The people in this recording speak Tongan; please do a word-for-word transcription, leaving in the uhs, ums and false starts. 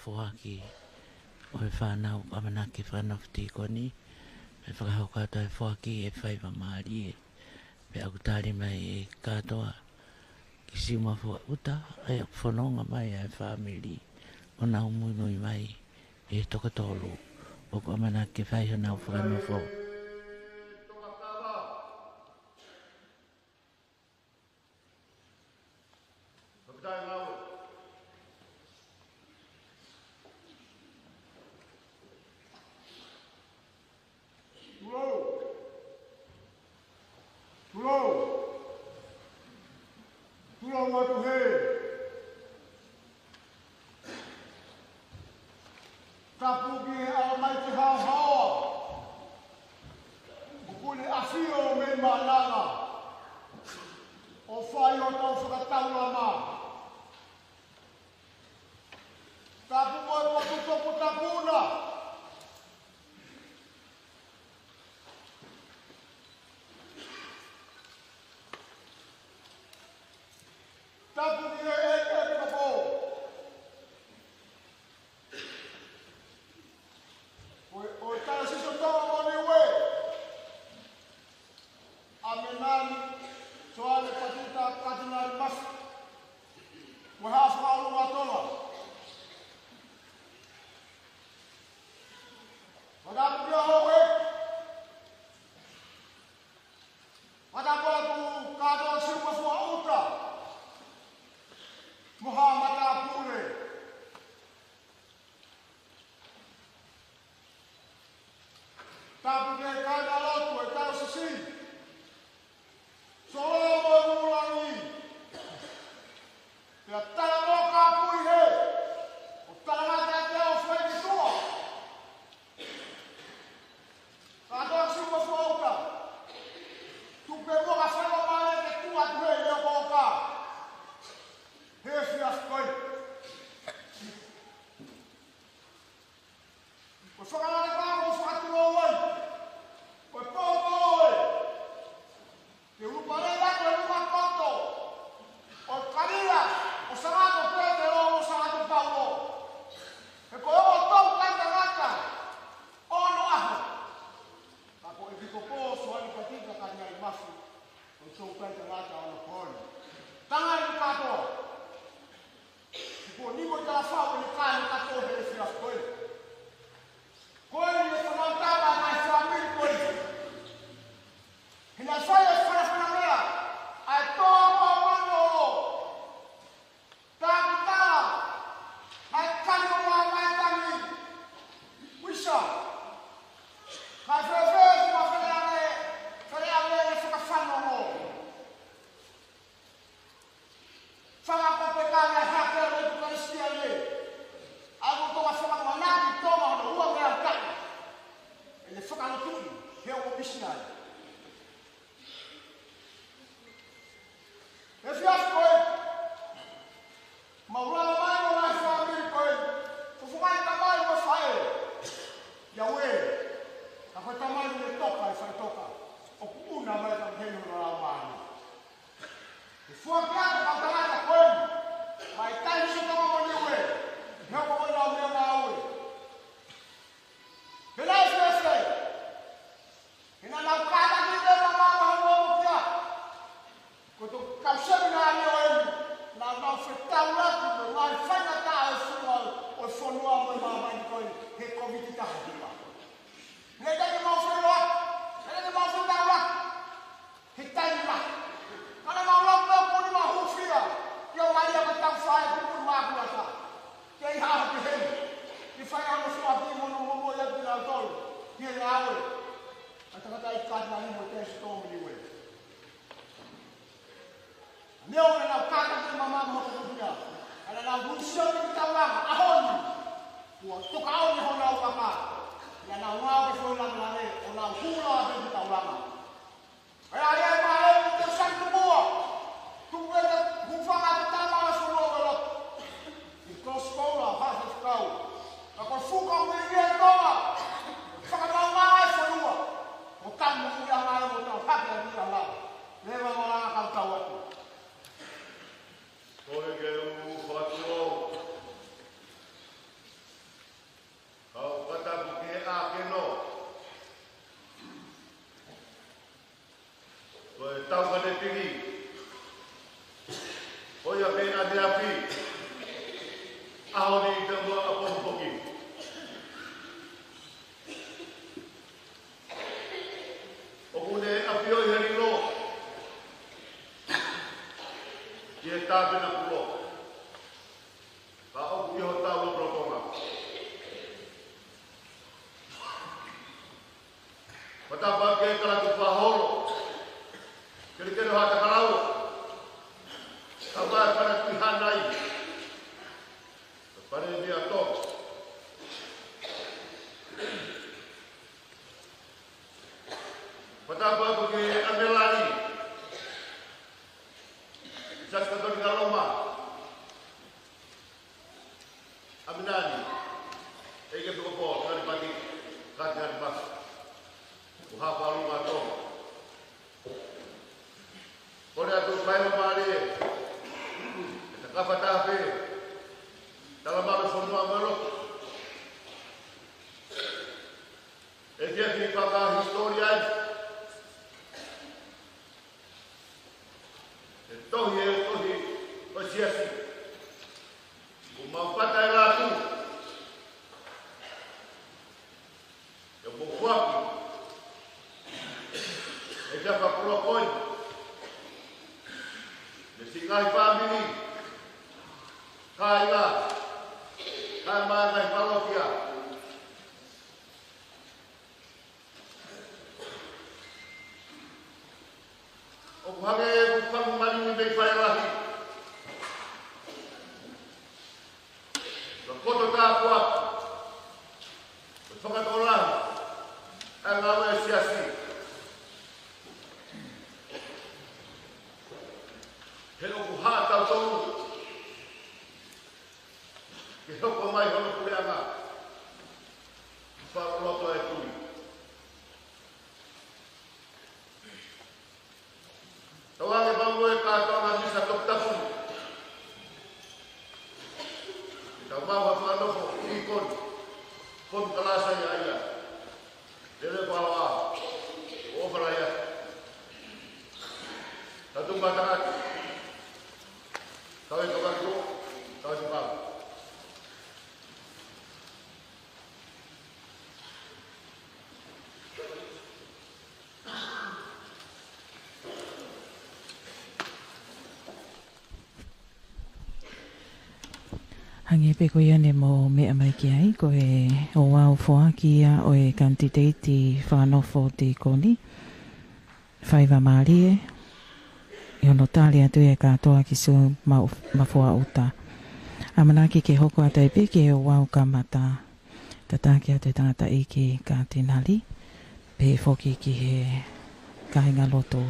foaki ʻo e fānau ʻamanaki ke fakanofo tīkoni, pea fakahoko atu e foaki e faiva mālie. Pea ʻoku tali mai ʻe he kātoa ki Siumafua ʻUta, ʻa ia ʻoku fononga mai ʻa e fāmili ʻo nau muimui mai ʻi he toko tolu ʻoku ʻamanaki ke fai honau fakanofo. Tulou! Tulou! Tulou atu hē! Tapu ki he ʻalamai ki he haohaoa. ʻOku ne ʻafio mei maʻananga ʻo fai hotau fakataulama. Tapu mo e potu toputapu na. Tapu ki he ʻEpikopō ʻo e, ʻo e Taiosisi ʻo Tonga mo Niue, ʻa Menani Soane Patita Katinali Mafi, mo e Haʻa Fakaʻulungatonga. Fakatapu ki he houʻeiki. Fakatapu atu kātoa Siumafua ʻUta mo haʻa matāpule. Tapu ki he kāingalotu ʻo e Taiosisi, Solo mo Muʻolangi. Pea tala mo ka pui hē, ʻo talangata ʻa e ʻofo ʻi tuʻa. Kātoa Siumafua ʻUta. Tuku pē muʻa ka fai ʻo mālie ke tuʻu atu hē ʻi ʻoka. He efiafi ko ē. Ko e fakalaka pā mo fakatulou ai. Ko e pōpō ē. Ke ulupale la ko e luma koto. ʻO kalia, ʻo Sangata Petelo, ʻo Sangata Paulo. He ko e ʻoto kai tangata, ono ʻaho. Ka ko e ʻEpikopō Soane Patita Katinali Mafi, ko e ʻoto kai tangata ono pōni. Tangai kātoa. Kuo nimo tala fau ʻene kāinga kātoa he efiafi ko ē. Ko eni e fakamatala ʻa e fāmili ko ē. He naʻe fai e fanafanamea ʻa e tō mo e mano o Takitala, ʻa e kani o Mamae Tangi Wisa. Kae fēfē ʻa e fale ʻa e, fale ʻa e fakafanongo. Fakakope ka ne hake ʻa e lotu Kalisitiane. ʻA e lotu ka fakamanaki Tonga hono ua meʻa taʻu. ʻEne fakalotuʻi, he ʻoku misinale. Efiafi ko ē, mau lava mai mo e ngaahi fāmili ko ē, fofonga ʻi tamai mo faʻē, ʻi ʻAue, ka ko e tamai ne toka ʻi faʻitoka, ʻoku ʻuna mai ka heni hono lau mālie. ʻE foaki atu ʻa e tangata ko eni, mai Taiosisi ʻo Tonga mo Niue, he ko e lau meʻa maʻa ʻAue. He naʻe fēfē, he naʻa nau kātaki ʻe mama ma hono kia. Ko e toki kau seminale ʻo eni, naʻa nau fetaulaki mo e ngaahi faingataʻa ʻo e funga ʻo e fonua mo e māmani ko ē, he Kōviti taha hiva. Naʻe ʻikai ke mau feʻiloaki, naʻe ʻikai ke mau fetaulaki. He taimi lahi. Ka naʻa mau lau pē ʻoku ne mau hūfia. ʻIo mai ia ka tau fai ʻoku ne mau kuata. Kei haʻa pehē. Ke fai ʻa e foaki mo hono momoʻi ʻa kinautolu. Ki he ngāue. ʻA e tangataʻeiki Katinali mo Taiosisi ʻo Tonga mo Niue. Naʻa nau kātaki ʻe mama ma hono kia. Naʻa nau hūfia ki he taulanga. ʻAho ni. Kuo toka ʻaho ni honau vaka. Naʻa nau ngāue ke fai ʻa e langa lale. ʻO nau hū leva ki he taulanga. ʻE ʻai ʻa e maʻa ʻe te sani tuʻu muʻa. Tuku ʻene hūfanga ʻa e tama ʻo e fonua ʻo e lotu. ʻI he kolosi koula, haʻa faifekau. Ka ko e fuka ʻoku ʻi he Tonga. Fakamaauʻanga e fonua. Ko tamu ʻi anga e mo tau hake ʻa e ʻi anga. Leva mo langa kau tau atu. Ko e ke u fakatulou. Tāpena kulo. Ka ʻoku ʻi hotau lotolotonga. Fakatapu ki he kalapu fakaholo. Kelekele ʻo Haʻatakalaua. Ka ʻi ai pē ʻa Tuʻihaʻanai. Ka pale ni a to. Fakatapu ki he ʻAmelali. Siasi Katolika Loma. ʻAmelali. ʻEiki Epikopo, Ngāti Pati, Kāti Ngāti Pasi. ʻO Haʻapaʻalunga Tonga. Kole atu faingamālie. ʻE ta kafataha pē. Talamalu fonua mo e lotu. ʻE fie fie fakahisitōlia ai. ʻE tohi, ʻe tohi, ʻo e siasi. Kuo mau pata e latu. ʻE mo fuaki. ʻE fie fakakolokolo. Mei he ngaahi fāmili. Kāinga. Kāinga ngaahi palokia. ʻOku hangē ʻoku fangu mani ni mei fai lahi. Ka koto tāpuaki. Ka fakatokolahi. ʻA e ngāue ʻa e siasi. He ʻoku hā tautolu. Ke hoko mai hono puleʻanga. Fakaloto e tui. Tauange pau mo e kātoanga misa toputapu. Ke tau maʻu ha fakanofo ʻi koni. Koni kalasa ia ia. Lele palawa. ʻO fala ia. Tatu matangati. Tau e kavako. Tau e kavako. Hangē pē ko ia ne mou meʻa mai ki ai, ko e ouau foaki ia ʻo e kanititeiti fakanofo tīkoni. Faiva mālie, ʻi hono tali atu ʻe he kātoa ki Sū Mau-, Mafuaʻuta. ʻAmanaki ke hoko atu ai pē ki he ouau kamata. Tataki atu e tangataʻeiki Katinali, pehē foki ki he kāingalotu.